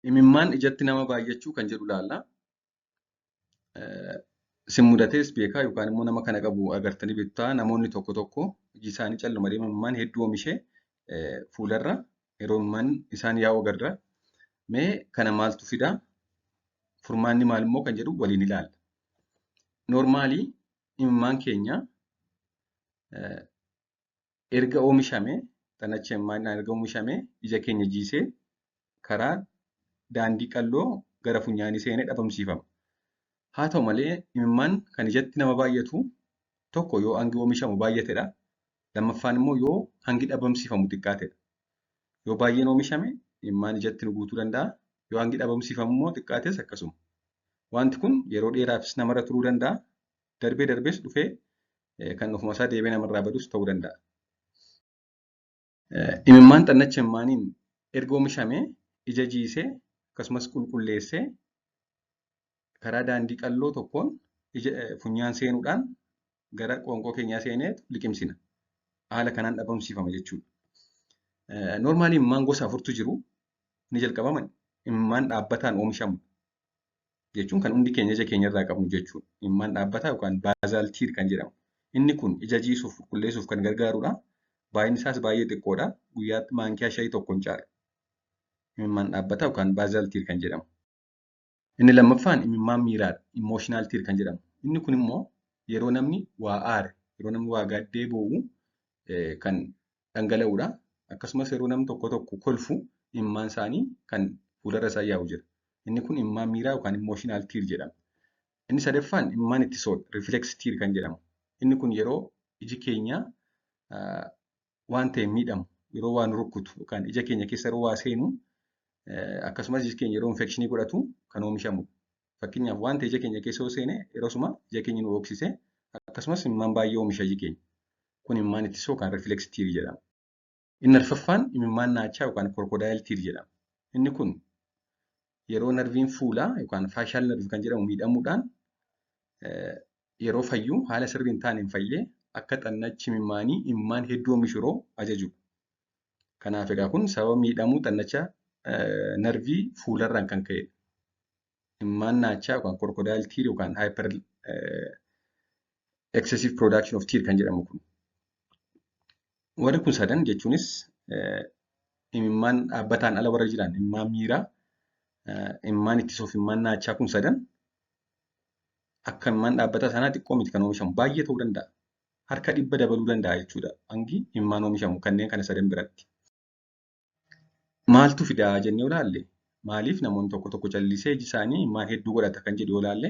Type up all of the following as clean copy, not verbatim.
Imimmaan ijatti nama baay'achuu kan jedhu ilaalla. Sin mudatees beekaa yookaan immoo nama kana qabu agartanii beektu ta'a. Namoonni tokko tokko iji isaanii calluma deema imimmaan hedduu oomishee fuularra yeroo imimmaan isaan yaa'u agarra. Mee kana maaltu fidaa? Furmaanni maal immoo kan jedhu waliin ilaalla. Normally imimmaan keenya erga oomishamee xannacha imimmaanii erga oomishamee ija keenya jiisee karaa daandii qalloo gara funyaanii seenee dhabamsiifama. Haa ta'u malee imimmaan kan ijatti nama baay'atu tokko yoo hangi oomishamu baay'atedha. Lammaffaan immoo yoo hangi dhabamsiifamu xiqqaatedha. Yoo baay'een oomishame imimmaan ijatti nu guutuu danda'a. Yoo hangi dhabamsiifamu immoo xiqqaates akkasuma. Wanti kun yeroo dheeraafis namarra turuu danda'a. Darbee darbees dhufee kan ofuma isaa deebi'ee namarraa badus ta'uu danda'a. Imimmaan xannacha imimmaaniin erga oomishamee ija jiisee akkasumas qulqulleessee karaa daandii qalloo tokkoon ija funyaan seenuudhaan gara qoonqoo keenyaa seenee liqimsina. Haala kanaan dhabamsiifama jechuudha. Normally imimmaan gosa afurtu jiru. Inni jalqabama imimmaan dhaabbataan oomishamu jechuun kan hundi keenya ija keenya irraa qabnu jechuudha. Imimmaan dhaabbataa yookaan basal tear kan jedhamu. Inni kun ija jiisuuf qulqulleessuuf kan gargaarudha. Baay'inni isaas baay'ee xiqqoodha. Guyyaatti maankiyaa shayii tokko hin caalu. Imimmaan dhaabbataa yookaan basal tear kan jedhamu. Inni lammaffaan imimmaan miiraadha. Emotional tear kan jedhamu. Inni kun immoo yeroo namni waa aare, yeroo namni waa gaddee boo'u kan dhangala'udha. Akkasumas yeroo namni tokko tokko kolfu imimmaan isaanii kan fuularra isaan yaa'u jira. Inni kun imimmaan miiraa yookaan emotional tear jedhama. Inni sadaffaan imimmaan ittisoodha. Reflex tear kan jedhamu. Inni kun yeroo iji keenya waan ta'e miidhamu, yeroo waan rukkutu yookaan ija keenya keessa yeroo waa seenu, akkasumas iji keenya yeroo infection godhatu kan oomishamudha. Fakkeenyaaf, waan ta'e ija keenya keessa yoo seene yeroo ija keenya nu dhoksise, akkasumas imimmaan baay'ee oomisha iji keenya. Kun imimmaan ittisoo yookaan reflex tear jedhama. Inni arfaffaan imimmaan naachaa yookaan crocodile tear jedhama. Inni kun yeroo nerviin fuulaa yookaan facial nerve kan jedhamu miidhamuudhaan yeroo fayyu haala sirrii hin taaneen fayyee akka xannachi imimmaanii imimmaan hedduu oomishu yeroo ajajudha. Kanaaf egaa kun sababa miidhamuu xannacha nervii fuularraan kan ka'edha. Imimmaan naachaa yookaan crocodile tear yookaan hyper excessive production of tear kan jedhamu kun. Warri kun sadan jechuunis imimmaan dhaabbataan ala warra jiran, imimmaan miiraa, imimmaan ittisoo fi imimmaan naachaa kun sadan akka imimmaan dhaabbataa sanaa xiqqoo miti kan oomishamu, baay'ee ta'uu danda'a. Harka 100 dabaluu danda'a jechuudha hangi imimmaan oomishamu kanneen kana sadan biratti. Maaltu fidaa jennee yoo ilaalle, maaliif namoonni tokko tokko callisee iji isaanii imimmaan hedduu godhata kan jedhu yoo ilaalle,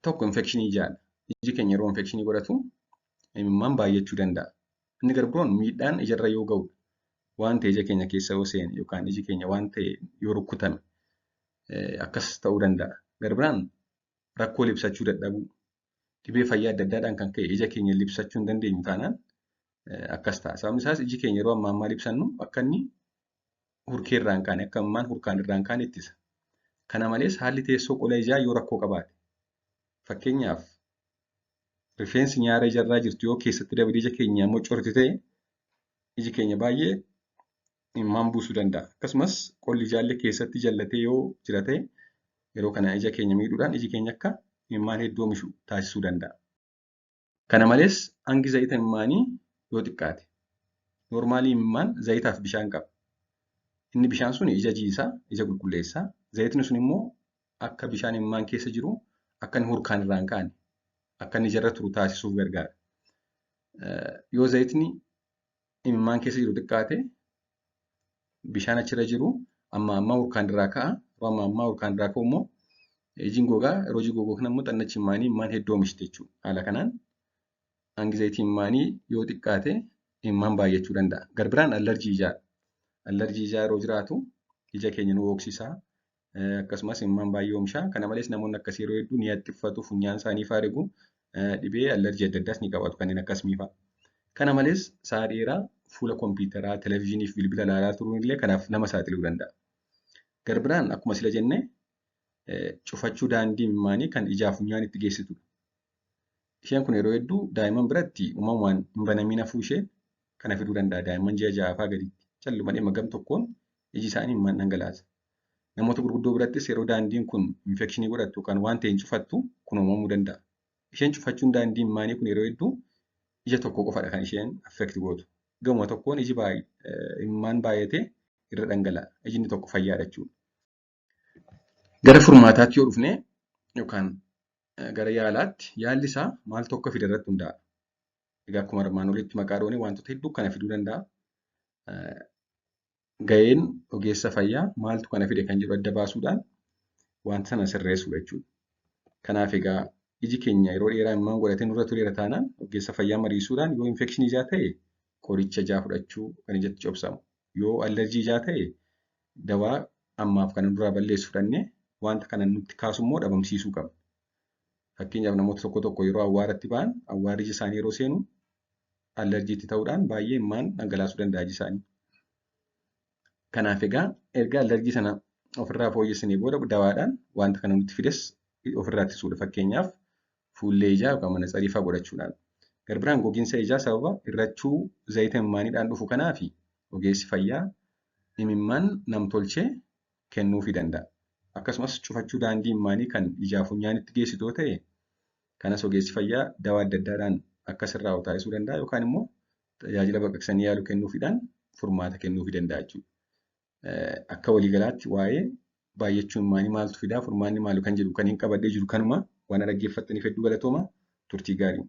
tokko infection ijaadha. Iji keenya yeroo infection godhatu imimmaan baay'achuu danda'a. Inni gara biroon miidhaan ijarra yoo ga'u, waan ta'e ija keenya keessa yoo seene yookaan iji keenya waan ta'e yoo rukkutame akkas ta'uu danda'a. Gara biraan rakkoo libsachuu dadhabuu, dhibee fayyaa adda addaadhaan kan ka'e ija keenya libsachuu hin dandeenyu taanaan akkas ta'a. Sababni isaas iji keenya yeroo ammaa ammaa libsannu akka inni hurkee irraa hin kaane, akka imimmaan hurkaan irraa hin kaane ittisa. Kana malees haalli teessoo qola ijaa yoo rakkoo qabaate, fakkeenyaaf rifeensi nyaara ijarraa jirtu yoo keessatti dabalee ija keenya mocorti ta'e, iji keenya baay'ee imimmaan buusuu danda'a. Akkasumas qolli ijaallee keessatti jallatee yoo jira ta'e, yeroo kana ija keenya miidhuudhaan iji keenya akka imimmaan hedduu oomishu taasisuu danda'a. Kana malees hangi zayita imimmaanii yoo xiqqaate. Normally imimmaan zayitaaf bishaan qaba. Inni bishaan sun ija jiisaa, ija qulqulleessaa. Zayitni sun immoo akka bishaan imimmaan keessa jiru akka inni hurkaan irraa hin kaane, akka inni ijarra turu taasisuuf gargaara. Yoo zayitni imimmaan keessa jiru xiqqaate, bishaan achirra jiru amma ammaa hurkaan irraa ka'a. Yeroo amma ammaa hurkaan irraa ka'u immoo iji gogaa, yeroo iji gogu kana immoo xannachi imimmaanii imimmaan hedduu oomishti jechuudha. Haala kanaan hangi zayitii imimmaanii yoo xiqqaate imimmaan baay'achuu danda'a. Gara biraan allergy ijaadha. Allergy ijaa yeroo jiraatu ija keenya nu hooqsisaa. Akkasumas imimmaan baay'ee oomisha. Kana malees namoonni akkasii yeroo hedduu ni haxxiffatu, funyaan isaanii fa'aa rigu, dhibee allergy adda addaas ni qabaatu, kanneen akka asmii fa'a. Kana malees sa'a dheeraa fuula kompiitaraa, televezyiinii fi bilbila ilaalaa turuun illee kanaaf nama saaxiluu danda'a. Gara biraan akkuma sila jenne cufachuu daandii imimmaanii kan ijaa funyaan itti geessitudha. Isheen kun yeroo hedduu daa'imman biratti uumamumaan hin banamiin hafuu ishee kana fiduu danda'a. Daa'imman ji'a 6 fa'aa gaditti calluma dhimma gam tokkoon iji isaanii imimmaan dhangalaasa. Namoota gurguddoo birattis yeroo daandiin kun infekshinii godhattu yookaan waan ta'een cufattu kun uumamuu danda'a. Isheen cufachuun daandii imimmaanii kun yeroo hedduu ija tokko qofadha kan isheen affect gootu. Gama tokkoon iji imimmaan baay'atee irra dhangala'a. Iji inni tokko fayyaadha jechuudha. Gara furmaataatti yoo dhufne yookaan gara yaalaatti, yaalli isaa maaltu akka fide irratti hundaa'a. Egaa akkuma armaan olitti maqaa dhoone wantoota hedduu kana fiduu danda'a. Gaheen ogeessa fayyaa maaltu kana fide kan jedhu adda baasuudhaan wanta sana sirreessuudha jechuudha. Kanaaf egaa iji keenya yeroo dheeraa imimmaan godhatee nurra tureera taanaan, ogeessa fayyaa mariisuudhaan yoo infekshinii ijaa ta'e qoricha ijaa fudhachuu kan ijatti cobsamu. Yoo allerjii ijaa ta'e dawaa ammaaf kan nurraa balleessu fudhannee wanta kana nutti kaasu immoo dhabamsiisuu qabna. Fakkeenyaaf, namoota tokko tokko yeroo awwaaratti ba'an awwaarri ija isaanii yeroo seenu allerjiitti ta'uudhaan baay'ee imimmaan dhangalaasuu danda'a iji isaanii. Kanaaf egaa erga allerjii sana ofirraa fooyyessanii booda dawaadhaan wanta kana nutti fides ofirraa ittisuudha. Fakkeenyaaf, fuullee ijaa yookaan manatsarii fa'aa godhachuudhaan. Gara biraan gogiinsa ijaa sababa hir'achuu zayita imimmaaniidhaan dhufu kanaafi ogeessi fayyaa imimmaan namtolchee kennuufii danda'a. Akkasumas cufachuu daandii imimmaanii kan ijaa funyaanitti geessitu yoo ta'e, kanas ogeessi fayyaa dawaa adda addaadhaan akka sirraa'u taasisuu danda'a yookaan immoo tajaajila baqaqsanii yaaluu kennuufiidhaan furmaata kennuufii danda'a jechuudha. Akka waliigalaatti waa'ee baay'achuu imimmaanii maaltu fidaa, furmaanni maali kan jedhu kan hin qabadhee jiru kanuma. Waan dhaggeeffattaniif hedduu galatooma, turtii gaarii.